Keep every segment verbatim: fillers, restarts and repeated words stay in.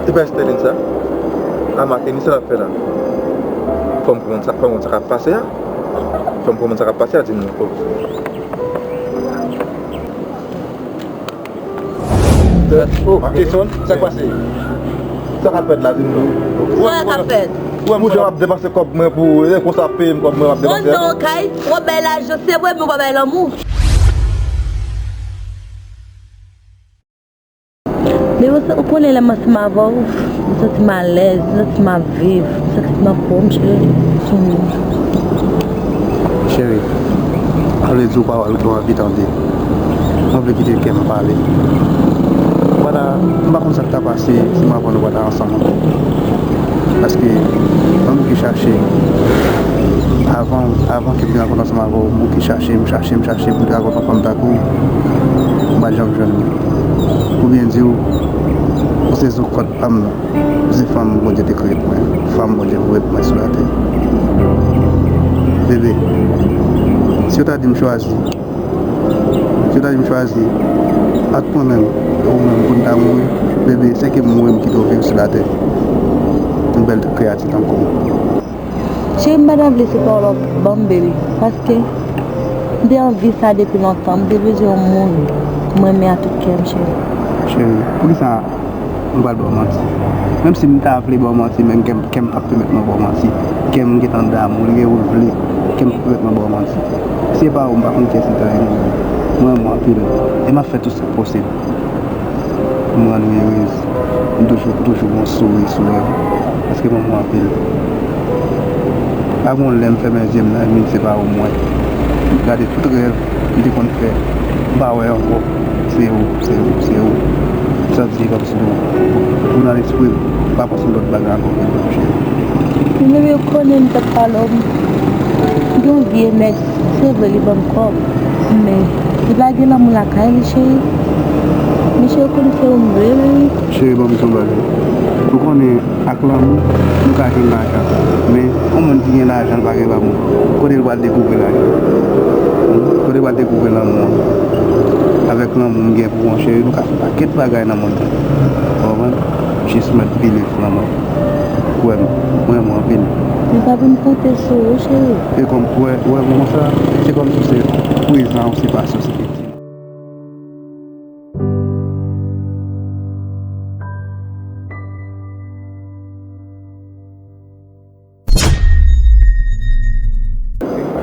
Ki paj Sterline sa? A, Marqueny, sa l ap fè la? Fò m konprann sa, fò m konn sa k ap pase a. Fò m konprann sa k ap pase a, di m non. Oh, Jason, sa k pase? Sa k ap fèt la, di m non. Sa k ap fèt? Ou wè m jan w ap depanse kòb mwen pou ou, e konsa w ap peye m kòb mwen w ap depanse a? Ou nan kay, w ap bay lajan, se vre, men w pa bay lanmou. Men ou, ou konnen lè m ansanm avè w, m santi m alèz, m santi m ap viv, m santi m ap bon, cheri. Cheri, an vle di w pawòl ke w anvi tande. Mwen vle kite kè m pale. Ou pa ta, m pa konn sa k ta pase si m avè w nou pa ta ansanm ankò. Paske mwen bouke chache, avan, avan ke m te rankontre ansanm avè w, m bouke chache, m chache, m chache pou m te rankontre yon fanm tankou w. M pa t janm jwenn li. Pou byen di w, ou se zo kòd pa m nan. Ou se fanm Bondye te kreye pou mwen, fanm Bondye voye pou mwen sou latè. Bebe, si yo ta di m chwazi, si yo ta di m chwazi ant mwen menm e ou menm pou n ta mouri, bebe, se ke m mouri m kite w viv sou latè. Yon bèl kreyati tankou w. Cheri, m pa ta vle se pawòl w ap ban m, bebe, paske m te anvi sa depi lontan. M te bezwen yon moun m renmen ak tout kè m, cheri. Cheri, poukisa m pral ba w manti? Menm si m ta vle ba w manti, men kè m, kè m p ap pèmèt mwen ba w manti. Kè m gentan damou li, e ou vle, kè m p ap pèmèt mwen ba w manti. Si se pa ou, m pa konn kiyès ki ta renmen mwen. Mwen renmen w anpil, e m ap fè tout sa k posib pou m rann ou erez. M toujou, toujou gon souri sou lèv, paske m renmen w anpil. Pa gon lè m fèmen zye m nan, e m di se pa ou m wè. M gade tout rèv m te konn fè, m pa wè ankò. Se ou, se ou, se ou. M santi li kòmsi nou, ou nan lespri m, m pa panse lòt bagay ankò ke nou, cheri. Men bebe, ou konnen m t ap pale w, m gen yon vye nèg, se vre li ban m kòb, men li pa gen lanmou lakay li, cheri. Men cheri, ou konnen se ou m vle, bebe. Cheri, ban m di w yon bagay. Ou konnen ak lanmou, nou ka jwenn lajan. Men, yon moun ki gen lajan, l pa gen lanmou. Kote l pral dekouvri lajan? Hmm? Kote l pral dekouvri lanmou an? Avèk lanmou m gen pou ou, cheri, nou ka fè pakèt bagay nan mond lan. Ou konprann? Jis mèt believe nan mwen. Kwè m, mwen renmen w anpil. Mwen pa vin konte sou ou, cheri. E kòm, ou wè, ou wè m konsa, se kòmsi w se prezan, ou se pase, ou se viktim.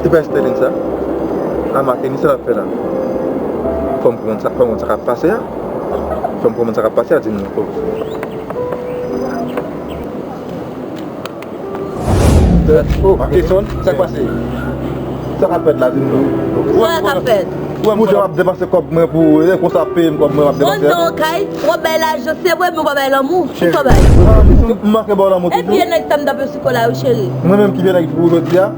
Ki paj Sterline sa? A, Marqueny, sa l ap fè la? Fò m konprann sa, fò m konn sa k ap pase a. Fò m konprann sa k ap pase a, di m non. Oh, Jason, sa k pase? Sa k ap fèt la, di m non. Sa k ap fèt? Ou wè m jan w ap depanse kòb mwen pou ou, e konsa w ap peye m kòb mwen w ap depanse a? Ou nan kay, w ap bay lajan, se vre, men w pa bay lanmou. Cheri, m manke ba w lanmou toujou. E vye nèg sa m t ap sou kò la wi, cheri. Mwen menm ki vye nèg pou ou jodi a?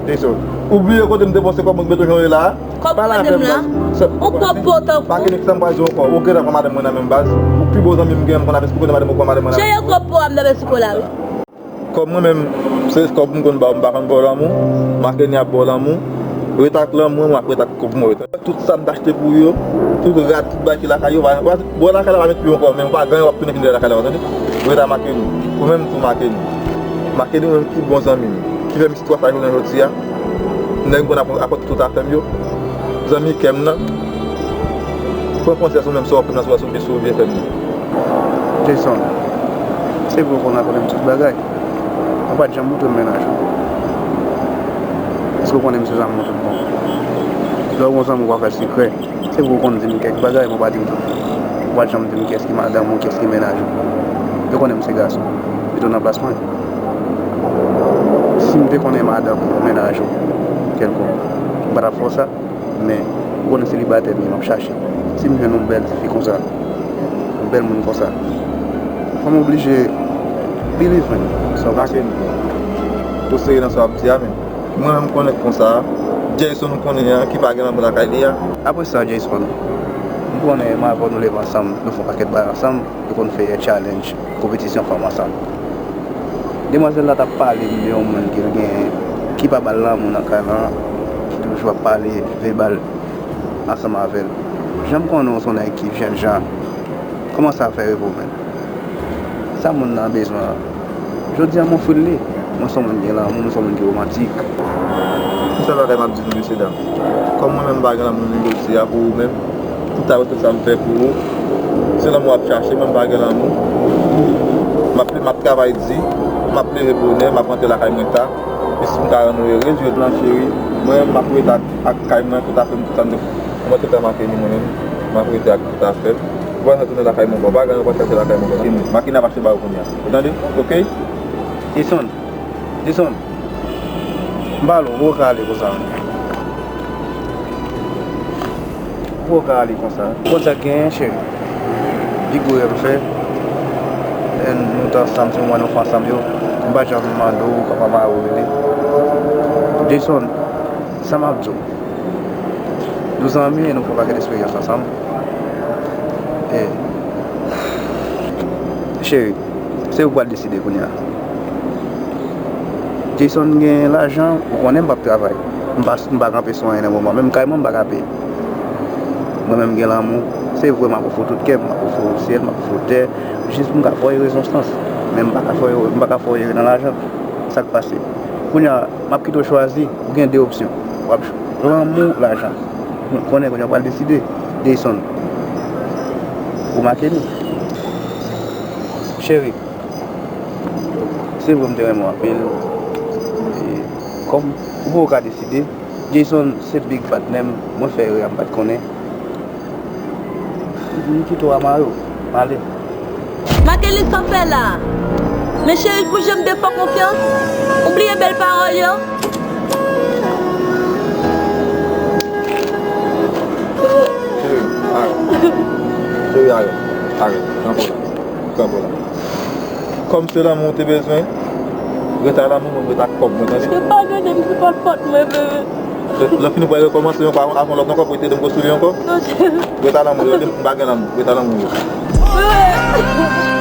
Jason, ou bliye kote m depanse kòb mwen, m mete w jan w ye la a? Kòb madanm la? Ou kòb potan. Pa gen nèg sa m pral di w ankò. Ou gentan pran madanm mwen nan men m baz. Ou pi bon zanmi m gen, m konn avè, ou konnen madanm ou pran madanm mwen nan men m. Cheri, kòb pou a m t ap sou kò la wi. Kòb mwen menm, se kòb m konn ba w, m pa konn ba w lanmou. Marqueny ap ba w lanmou. Ret ak lanmou an, m ap ret ak kòb mwen. Tout sa m t achte pou yo, tout rad, tout bagay ki lakay yo, w a, w a, w a lakay la, w a met pye ankò, men w pa gen anyen, w ap tounen vin dèyè lakay la, w a tande? Ret a Marqueny. Ou menm tou Marqueny. Marqueny, ou menm ki bon zanmi m, ki fè m istwa sa jounen jodi a. Nèg m konn ap, ap tout afè m yo. Zanmi kè m nan. Pran konsyans ou menm, sa w ap fè m nan, sou, sou, sou byen fè m nan. Jason, se vre ou konn rakonte m tout bagay. Ou pa t janm montre m mennaj ou. Èske ou konnen m se zanmi w tout bon? Lè w gon zanmi ou pa fè sekrè. Se vre ou konn di m kèk bagay, men ou pa di m tout. Ou pa t janm di m kiyès ki madanm ou, kiyès ki mennaj ou. Yo konnen m se gason. Pito nan plas mwen. Si m te konnen madanm ou, mennaj ou, kèlkonk, m pa t ap fè w sa. Men, ou konnen selibatè m ye, m ap chache. Si m jwenn yon bèl tifi konsa, yon bèl moun konsa, fò m oblije believe, man. Sa w panse? Ou serye nan sa w ap di a, men. Mwen menm konnen konsa, Jason ou konnen an, ki pa gen lanmou lakay li a. Apre sa, Jason, m konnen m avè w nou leve ansanm, nou fè yon pakèt bagay ansanm, nou konn fè challenge, konpetisyon fanm ansanm. Demwazèl la t ap pale m de yon moun ke l genyen, ki pa ba l lanmou nan kay lan, ki toujou ap pale vebal ansanm avè l. Jan m konnen w se yon nèg ki jènjan, kòman sa fè rive w menm? Sa moun nan bezwen an. Jodi a m ofri l li. Mwen se yon moun ki gen lanmou, mwen se yon moun ki womantik. Yon sèl bagay m ap di nou, mesye dam. Kòm mwen menm m pa gen lanmou ni jodi a pou ou menm, tout ta tout sa m fè pou ou, se lanmou w ap chache, mwen m pa gen lanmou. M ap, m ap travay di, m ap leve bonè, m ap rantre lakay mwen ta. E si m ka rann ou ere, jodi a cheri, mwen m ap rete ak, ak kay mwen, tout afè m, tout sa m te, mwen te fè Makeni mwen menm, m ap rete ak tout afè m. Ou pa bezwen tounen lakay mwen ankò, pa gen, ou pa chache lakay mwen ankò. Makeni, Makeni ap achte ba ou kounye a. Ou tande? Oke? Jason, Jason, m pale w, ou ka ale konsa. Ou ka ale konsa. Konn sa k genyen, cheri. Pi gwo erè m fè, lè nou te ansanm, se mwen nou fè ansanm yo. M pa janm mande w kòman mari w rele. Jason, sa m ap di w. Nou zanmi e nou fè yon pakèt esperyans ansanm. E, cheri, se ou k pral deside kounye a. Jason gen lajan, ou konnen m p ap travay. M pa, m pa kanpe sou anyen nan moman. Menm kay mwen, m pa ka peye. Mwen menm, m gen lanmou. Se vre, m ap ofri w tout kè m, m ap ofri w syèl, m ap ofri w tè. Jis pou m ka fè w ere yon sans. Men m pa ka fè w ere, m pa ka fè w ere nan lajan. Sa k pase? Kounye a, m ap kite w chwazi. Ou gen de opsyon. W ap ch-, lanmou, lajan. Ou konnen kounye a, w pral deside. Jason. Ou make li. Cheri. Se vre m te renmen w anpil. E kòm ou poko ka deside, Jason se big patnè m, mwen fè erè a m pa t konnen. M kite w a mari w, m ale. Makelis, sa w fè la a? Men cheri, pou jan m te fè w konfyans, ou bliye bèl pawòl yo? Cheri, arèt. Cheri, arèt. Arèt. Kanpe la. Kanpe la. Kòm se lanmou ou te bezwen, ret a lanmou mwen, ret ak kòb mwen, tande? Se pa gade m, se pa fòt mwen, bebe. Lè fini pou rekòmanse ankò, avan lòt ankò, pou te de m konstwi ankò. Non, cheri. Ret a lanmou, tande? M pa gen lanmou, ret a lanmou. Bebe.